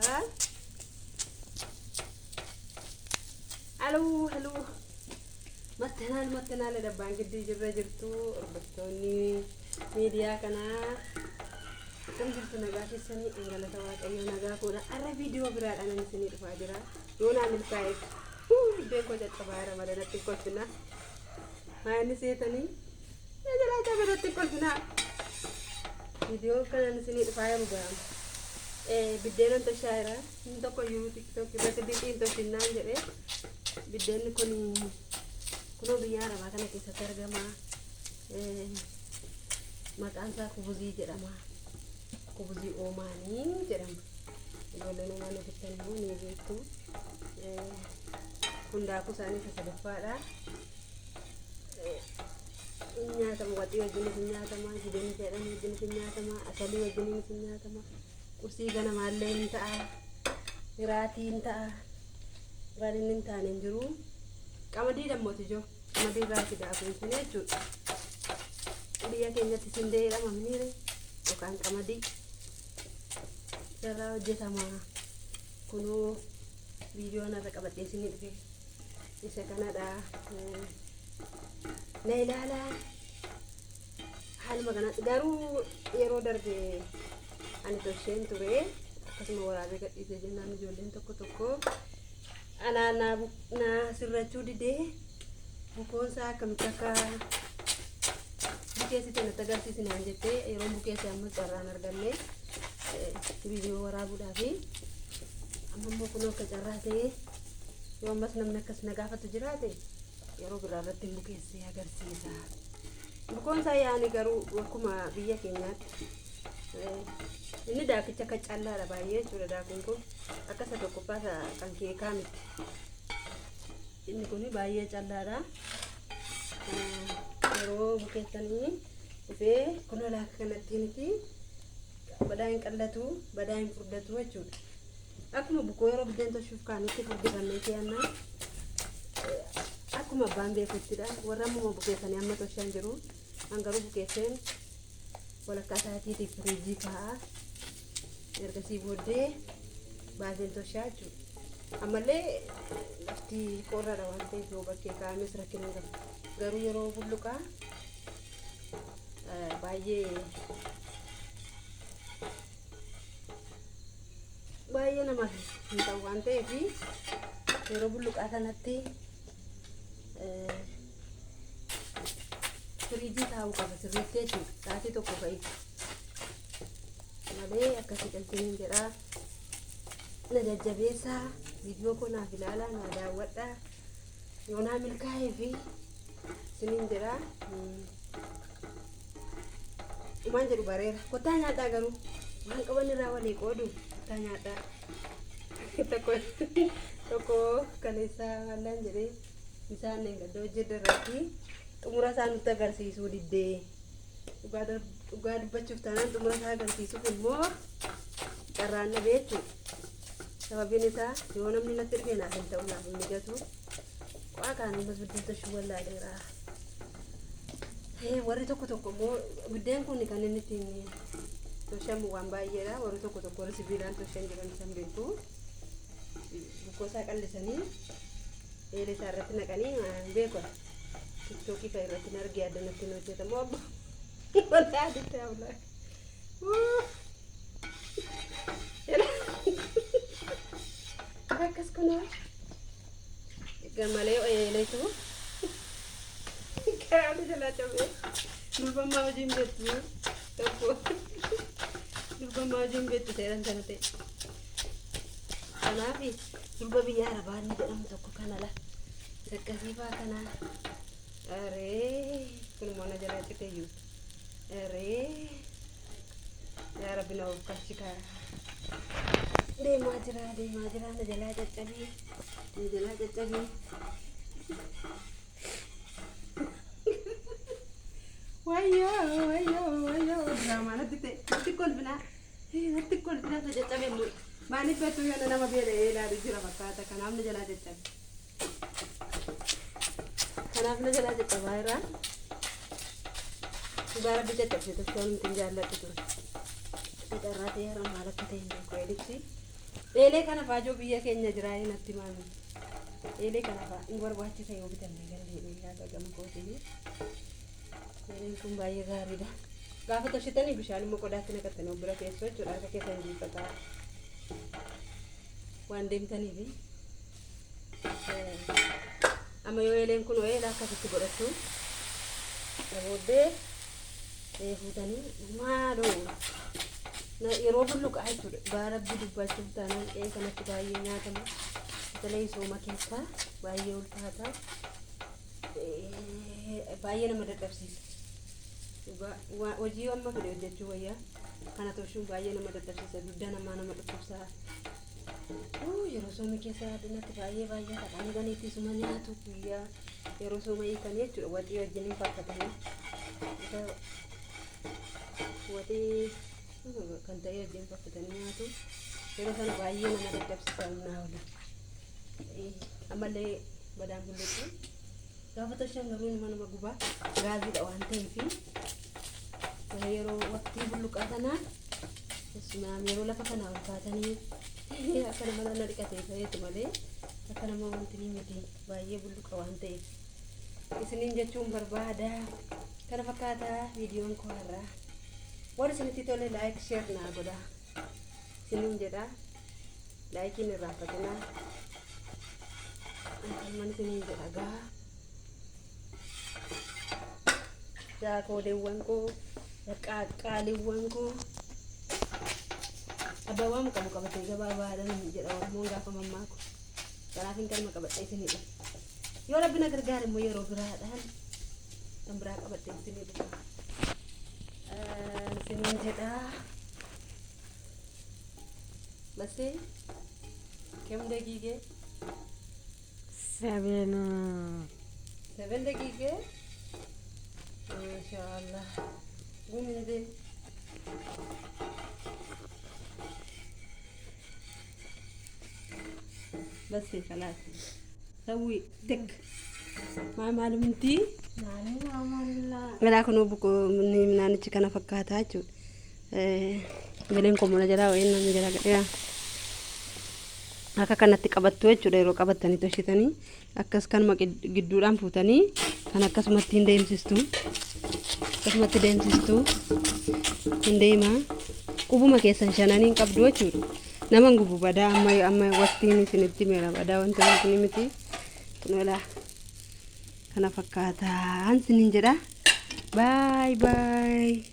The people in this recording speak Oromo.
jira. Aluu aluu mattanaal mattanaal dabbaan gidduu jirra jirtu hordoftoonni miidiyaa kanaa akkam jirtu nagaa keessanii galata waaqayyoo nagaa koodha. Har'a viidiyoo biraadhaan ani isinii dhufaa jira. Yoo naa milkaa'eef biddeen koo caccabaa jira malee natti hin kolfinaa. Maa inni seetanii na jalaa cabe natti hin kolfinaa. Viidiyoo kanaan isinii dhufaa jiru gaama. Biddeenan toshaa jira. Inni tokko iyyuu tiktok irratti dixiin toshinnaan jedhee biddeenni kun kunoo biyya arabaa kana keessatti argama. Maqaan isaa kubuzii jedhama. Kubuzii oomaanii jedhama. Ijoolleen oomaan hojjetan immoo ni beektu. Kun daakuu isaanii isa sadaffaadha. Hin nyaatama waxii wajjinis hin nyaatama, jibeenii jedhamu wajjinis hin nyaatama, asalii wajjininis hin nyaatama. Qursii ganamaallee hin ta'a, hiraatii hin ta'a. Waan inni hin taane hin jiru. Qamadii dammooti ijoo. Qamadii irraa daakuun kun jechuudha. Biyya keenyatti sindee jedhama miniire yookaan qamadii irraa hojjetama. Kunoo viidiyoon irra qabadhee isinii dhufe isa kanadha. Na ilaalaa. Haaluma kana garuu yeroo darbe ani tosheen ture akkasuma waraabee gadhiise jennaan ijoolleen tokko tokko anaa naa sirrachuu didee bukoon isaa akkamitti akka bukeessite natti agarsiisi naan jettee yeroon bukeesse ammas carraan arganne viidiyoo waraabuudhaafi amma immoo kunoo akka carraa ta'ee yoo ammas namni akkas na gaafatu jiraate yeroo biraa irratti hin bukeessee agarsiisa. Bukoon isaa yaani garuu akkuma biyya keenyaatti inni daakicha akka callaadha baay'ee jechuudha daakuun kun akka isa tokkoffaa isa kan keekaa miti. Inni kun baay'ee callaadha. Yeroo bukeessanii dhufee kunoo laaka kanatti miti badaa hin qallatu badaa hin furdatu jechuudha. Akkuma bukoo yeroo biddeen toshuuf kaanutti furdifannee keeyannaa akkuma abbaan beekuttidha. Warra ammuma bukeessanii amma toshaan jiru. An garuu bukeesseen walakkaa isaatiitiif firiijii kaa'a. Ergasii booddee baaseen toshaa jechuudha. Ammallee lafti qorradha waan ta'eef yoo bakkee kaa'ames rakkina hin qabu. Garuu yeroo bulluqaa baay'ee baay'ee namaaf hin ta'u waan ta'eef yeroo bulluqaa sanatti firiijii taa'uu qaba sirriitti jechuudha. Sa'aatii tokko fa'i malee akkasii dhaltiniin jedhaa. Na jajjabeessaa, viidiyoo koo naaf ilaalaa, naa daawwadhaa. Yoo naa milkaa'ee fi isiniin jedhaa. Waan jedhu bareera. Kottaa nyaadhaa garuu waan qaban irraa walii qoodu kottaa nyaadhaa. Tokko tokko kaleessaa maallaan jedhee isaan gadda hojjedha irratti xumura isaa nutti agarsiisuu diddee. Dhugaa dubbachuuf taanaan xumura isaa agarsiisuuf immoo carraan dhabee jechuudha. Sababiin isaa yoo namni natti dhufe naaf hin ta'u naaf hin mijatu. Qo'aa kaan ammas biddeen toshuu wallaaleera. Warri tokko tokko immoo biddeen kun kan inni ittiin toshamu waan baay'eedha. Warri tokko tokko warri sibiilaan toshan jiran isaan beeku. Bukkoo isaa qal'isanii eelee isaa irratti naqanii hin beeku. Tiktookii fa'a irratti hin argee addanatti hin hojjetamu abba. Walaa aditti abla. Akkas kunoo. Gamalee eeleetu qaama jalaa cabee durbammaa hojiin beektu tokko durbammaa hojiin beektu seeran sana ta'e. Kanaaf durba biyya arabaa inni jedhamu tokko kana la sakkasii faa kana aree kun immoo na jalaa cite iyyuu aree yaa rabbi na of kachi kaa deemaa jira deemaa jira na jalaa caccabee na jalaa caccabee wayyoo wayyoo wayyoo diraamaa natti ta'e natti kolfinaa natti kolfinaa isa caccabe immoo maaliif beektu yoo nama beela'ee ilaalu jira fakkaata kanaaf na jalaa caccabe kanaaf na jalaa caccabaa jira dhugaa rabbi caccabse tokkoon hin jaalladhu ture. Carraa ta'e har'a maal akka ta'e hin beeku eelichi. Eelee kana faajoo biyya keenya jiraa natti maami. Eelee kana faa hin barbaachisa yoo bitanne galee yaada gama kootii. Eeleen kun baay'ee gaariidha. Gaafa tolchitanii bishaan immoo qodaatti naqattanii of bira teessoo jechuudha. Harka keessan jiifataa waan deemtaniifi. Amma yoo eeleen kun ho'ee akkasitti godhattu. Booddee fuutanii maaloo yeroo bulluqaa jechuudha. Gaara rabbi dubbachuuf taanaan qe'ee kanatti baay'ee nyaatama. Batalee sooma keessaa baay'ee ulfaata. Baay'ee nama dadhabsiisa. Hojii amma fedhe hojjechuu wayyaa. Kana tolchuun baay'ee nama dadhabsiisa. Dugda namaa nama dhukkubsaa. Yeroo soomii keessa addunyaatti baay'ee baay'ee dhaqanii ganiitti suma nyaatu guyyaa yeroo sooma hiikanii jechuudha. Waxii wajjin fakkaatanii. Waxii kan ta'e wajjin fakkaatanii nyaatu. Yeroo sana baay'ee nama dadhabsiisa humnaa oli. Ammallee badaan bulluqu. Gaafa tolchan garuu nama nama gubaa gaaziidha waan ta'eef yeroo waqtii bulluqaa kanaa keessumaa yeroo lafa kanaa ol kaatanii akka nama nana dhiqatee ta'eetu malee akka nama wanti ni miti baay'ee bulluqa waan ta'eef isiniin jechuun barbaada. Kana fakkaata viidiyoon koo har'aa. Warri isinitti tole like, share naa godhaa isiniin jedha. Likeiin irraanfatinaa. Akkanumaan isiniin jedha gaa. Daakooleewwan koo, qaqqaaliiwwan koo. Abbaa waan qabu qabatee gabaabaadhaan jedha Oromoon gaafa mammaaku. Kanaaf hin kanuma qabadhee isinii dhufa. Yoo Rabbi na gargaare immoo yeroo biraadhaan kan biraa qabadhee isinii dhufa. Isiniin jedha. بس كم دقيقة؟ 7. 7 دقيقة؟ ما شاء الله. قوم انزل. بس خلاص سوي تك ما معلوم انتي Galaa kun naannichi kana fakkaataa jechuudha. Galeen kun mana jalaa wayii namni jalaa gadheera. Akka kanatti qabattu jechuudha yeroo qabattanii tolchitanii akkas kanuma gidduudhaan fuutanii kan akkasumatti hin deemsistu. Akkasumatti deemsistu hin deema. Qubuma keessan shananii hin qabdu jechuudha. Nama hin gubu badaa amma amma waqtiin isinitti meera badaa wanta wanti miti. Kun kana fakkaataan isiniin jedha. Bye bye.